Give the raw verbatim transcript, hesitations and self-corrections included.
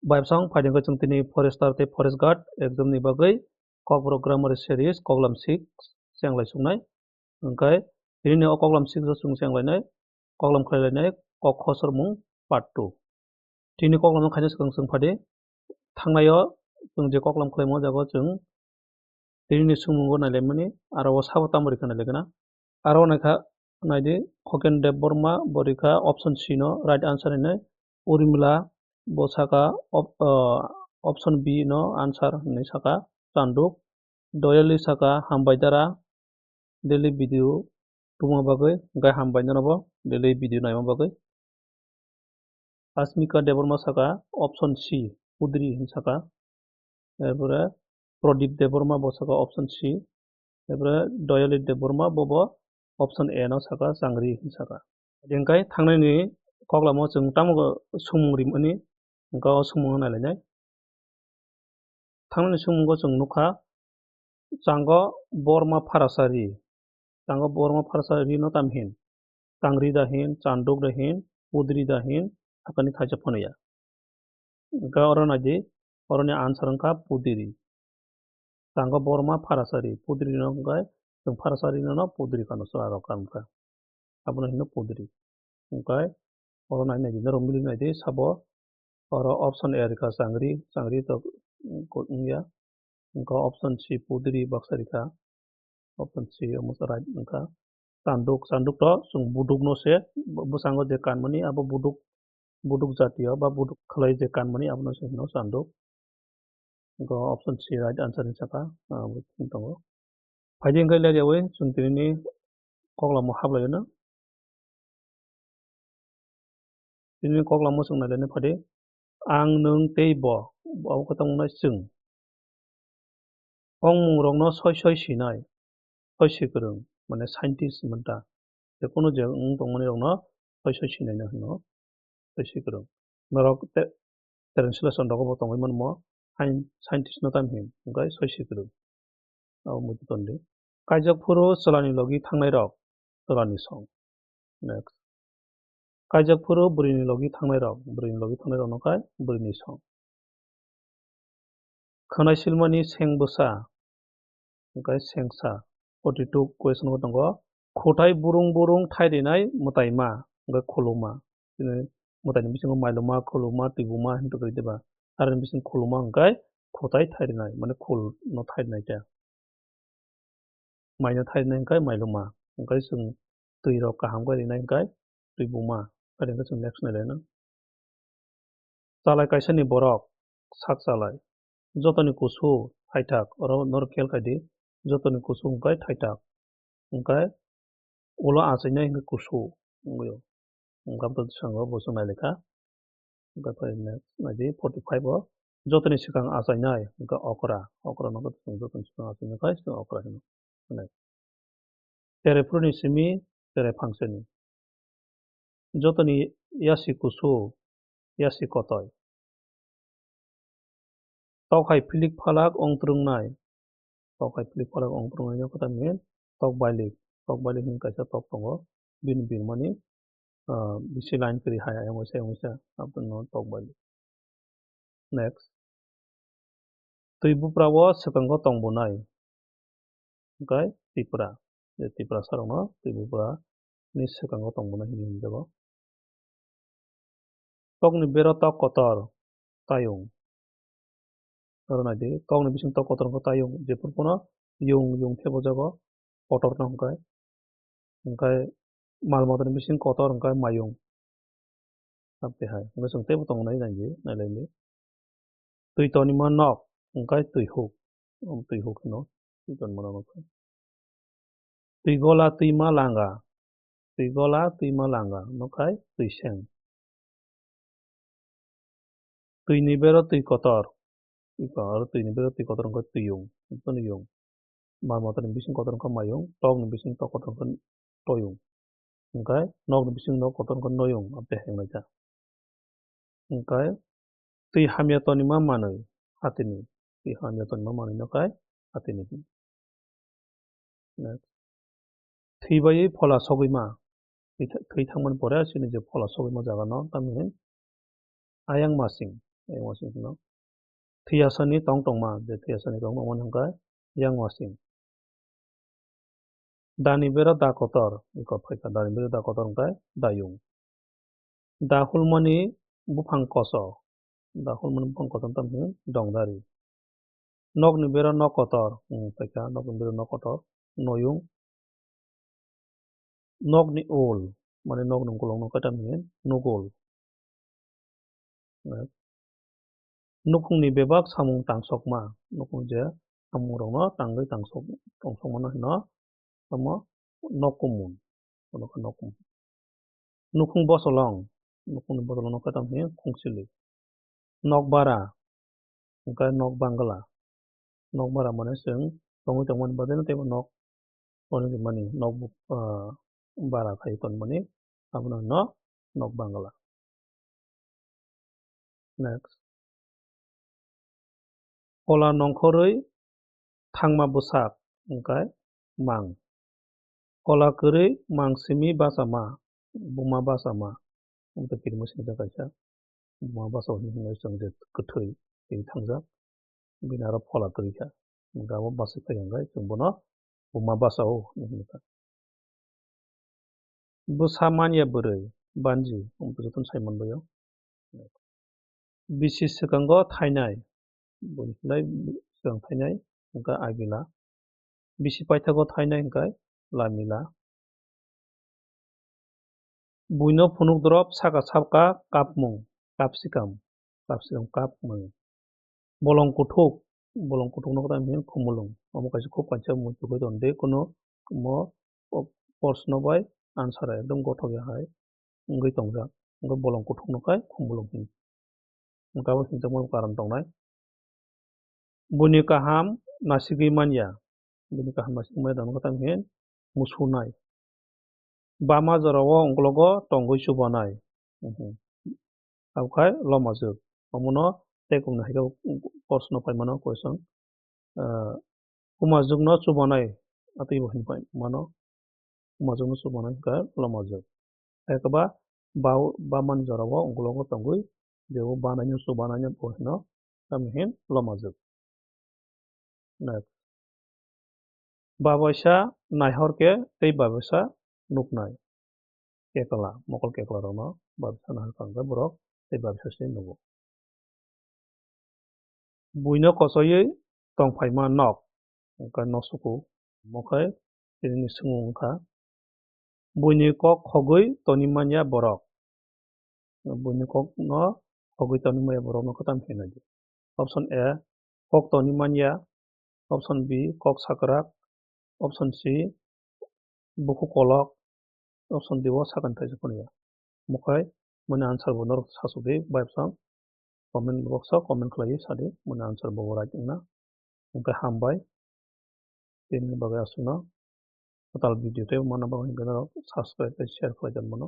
Bayapsong phaidi hwnkhe chwng tini forester tei forest guard exam ni bagwi Kokborok grammar series koklam six chenglai chuknai. Hwnkhe tini o koklam six o chwng chenglainai, koklam khlailainai kok khosor mung part two. Tini koklam no khaina swkang chwng phaidi thangnai o chwng je koklam khlaimo jago chwng tini ni swngmungo nailaimani, aro o sabo tamo rikha nailaikha na. Aro naikha naidi, Hoken Debbarma bo rikha option C no right answer hinwi. Urmila bo saka op-, ah, option B no answer hinwi saka Chanduk. Doyali saka hambai dara daily video tubuma bagwi, hwnkhe hambai nono bo daily video naima bagwi. Asmika Debbarma saka option C, pudri hin saka. Erpore Pradip Debbarma bo saka option C. Erpore Doyali Debbarma bo bo option A no saka, changri hin saka. Hingkai thangnani koklamo chwng tamo swngmung rimani, hwnkha o swngmung nailainai. Thangnani swngmungo chwng nukha, chango borma pharasa ri. Chango borma pharasa ri no tam hin? Changri da hin, chanduk da hin, pudri da hin, sakani thaisa phano ya. Hwnkhe oro naidi, oroni answer wngkha pudiri. Chango borma pharasa ri, pudiri no hwnkhe chwng pharasa ri no pudiri kano chwla rok kha wngkha. Abono hino pudiri. Hwnkhe oro nai naidi, norok mili naidi sabo oro option A rikha changri, changri to wngya. Hwnkhe option C pudiri baksa rikha. Option C omo se right wngkha. Chanduk, chanduk to chwng buduk no se, bwskango je kanmani abo buduk, buduk jatiyo ba buduk khlai je kanmani abono se hino chanduk. Hwnkhe option C right answer hinwi sakha, ah, bo thwng tongo. Phaidi hwnkhe ler yaui chwng tini ni koklamo hablai no. Tini koklamo chwng nailaina phadi, ang, nwng tei bo, abo khe tamo wngnai chwng. Ongmungrokno soi soi sinai, soi si kwrwng, mane scientist hinmanta. Je kunu je wng tongmani rokno soi soi sinaino hino, soi si kwrwng. Norok te-, translation rogo bo tongwi manmo, scientist no tam hin, hwnkhe soi si kwrwng. Abo muitu tondi. Kaijak phuru chwlani logi thangnai rok, chwlani song. Next. Kaijak phuru bwrwini logi thangnai rok, bwrwini logi thangnai rok no khai bwrwini song. Khwnai silmani seng bwsa, hwnkhe sengsa. Forty two question bo tongo. Khutai burung burung thai rinai mwtaima, hwnkhe khuluma. Chini mwtaini bisingo mailuma, khuluma, twibuma hinwi tongwi diba. Aroni bising khuluma hwnkhe khutai thai rinai, mane khul no thai rinai khe. Maino thai rinai hwnkhe mailuma. Hwnkhe chwng twi rok kaham khe rinai hwnkhe twibuma. Ari hwnkhe chwng next nailaina. Chalai kaisani borok, sak chalai. Jotoni kusu thaithak, oro norok khel khai di. Jotoni kusu hwnkhe thaithak. Hwnkhe ulo achainai hwnkhe kusu wngwi o. Hwnkhe aboni bwskango bo chwng nai lai kha. Hwnkhe phai next nai di forty five o. Jotoni swkang achainai hwnkhe okra. Okra no khe chwng jotoni swkang achainai khai chwng okra hino. Next. Cherai phuruni simi cherai phangsani. Jotoni yasi kusu, yasi kotoi. Tok hai philik phalak ong twrwngnai. Tok hai philik phalak ong twrwngnai no khe tamni tok bailik. Tok bailik hwnwi kaisa tok tongo. Bini birmani, ah, bisi line kwrwi hai ayang waisa ayang waisa. Aboni tok bailik. Next. Twi bupra o swkango tongbonai. Hwnkhe Tipra. Je Tiprasa rokno twi bupra ni swkango tongbonai hinwi hwnjago. Tokni bero tok kotor, tayung. Oro nai di, tokni bising tok kotor wngkha tayung. Jephuru phano yung, yung thebojago, kotorno hwnkhe. Hwnkhe mal matani bising kotor hwnkhe mayung. Abo twi hai. Hwnkhe chwng teibo tongnai nai di, nai lai di. Twi tonima nok, hwnkhe twi huk. Omo twi huk hino. Twi tonima nok. Twi gola, twima langa. Twi gola, twima langa. Nok hai twi seng. Twi ni bero twi kotor. Twi ko-, oro twi ni bero twi kotor wngkha twi yung. Twi yung. Mal matani bising kotor wngkha mayung. Tok ni bising tok kotor wngkha toyung. Hwnkhe nok ni bising nok kotor wngkha noyung. Abo tei heng lai kha. Hwnkhe twi hamya tonima manwi hatini. Twi hamya tonima manwi no khai hatini. Next. Thwi baiwi phola sogwi ma. Thwi tha-, thwi thangmani pore chini je phola sogwi ma jaga no tamni hin ayang masing. yang wasing hino. Thwiyasani tong tongma, je thwiyasani tong tongma hwnkhe yang wasing. Dani bera da kotor, iko phaikha, dani bera da kotor hwnkhe dayung. Da hulmani buphang koso, da hulmani buphang koso tamo hino dongdari. Nokni bera nok kotor, hmm, phaikha, nokni bera nok kotor, noyung. Nokni ul, mane nokni ukulokno khe tamo hino nugul. Nukhungni bebak samung tangsokma, nukhung je samungrokno tangwi tangsok-, tongsokmano hino, tamo nok kumun, bono khe nok kumun. Nukhung bosolong, nukhungni bosolongno khe tamo hino khungsili. Nok bara, hwnkhe nok bangla. Nok bara mane chwng tongwi tongmani bagwino teibo nok, bono rimani nok bu-, ah, bara khai tonmani, abono hino nok bangla. Next. Phola nongkhorwi thangma bwsak hwnkhe mang. Phola kwrwi mang simi bachama, buma bachama. Hwnkhe kirima singsa kaisa. Buma bachao hinwi chwng je kwthwi twi thangjak. Bini aro phola kwrwi kha. Hwnkhe abo bachai phai hwnkhe chwng bono buma bachao hinwi hwnkha. Bwsa manya bwrwi, banji, omo jotono sai manbaio. Bisi swkango thainai, buini hwnwi swkang thainai, hwnkha agila. Bisi paithago thainai hwnkhe lamila. Buino phunuk drop saka saka kapmung, capsicum, capsicum kapmung. Bolong kuthuk, bolong kuthukno khe tamo hino khumulwng. Omo kaisa khub kaisa muitu khe tongo. De kuno omo o-, porsono bai answer ekdom gothok ya hai wngwi tongjak. Hwnkhe bolong kuthukno khe khumulwng hino. Hwnkhe abo himjakmani karon tongnai. Buini kaham nasigwi manya. Buini kaham nasigwi manya tongkha tamo hino musunai. Bama jorao ungkologo tongwi chubanai. Mhm. Abokhai lomajwk. Omono tei kung hai khe porsono phaimano question. Ah, kumajwkno chubanai atwibo hinwi phaimano. Kumajwkno chubanai hwnkhe lomajwk. Hai khe ba, ba, bamani jorao ungkologo tongwi, jebo banaino chubanaino bo hino, tamo hino lomajwk. Next. Babaisa naihor khe tei babaisa nuknai. Kekla, mokol kekla rokno babaisa naihor kha hwnkhe borok tei babaisa se nugo. Buino kosoiwi tongphaima nok, hwnkhe nok suku, omo khe tini swngmung wngkha. Buini kok khogwi toni manya borok. Buini kokno khogwi toni manya borokno khe tamo hinwi di. Option A, kok toni manya. Option B, kok sakrak. Option C, bukhuk kolok. Option D o sakani thaisa phano ya. Omo khe mani answer bo norok sasuk di, bai bwsang comment box o comment khlaiwi sadi, mani answer bo right wngna. Hwnkhe hambai. Tini bagwi aswkno kwtal video tei manna bagwi hwnkhe norok subscribe tei share khlai tonmano.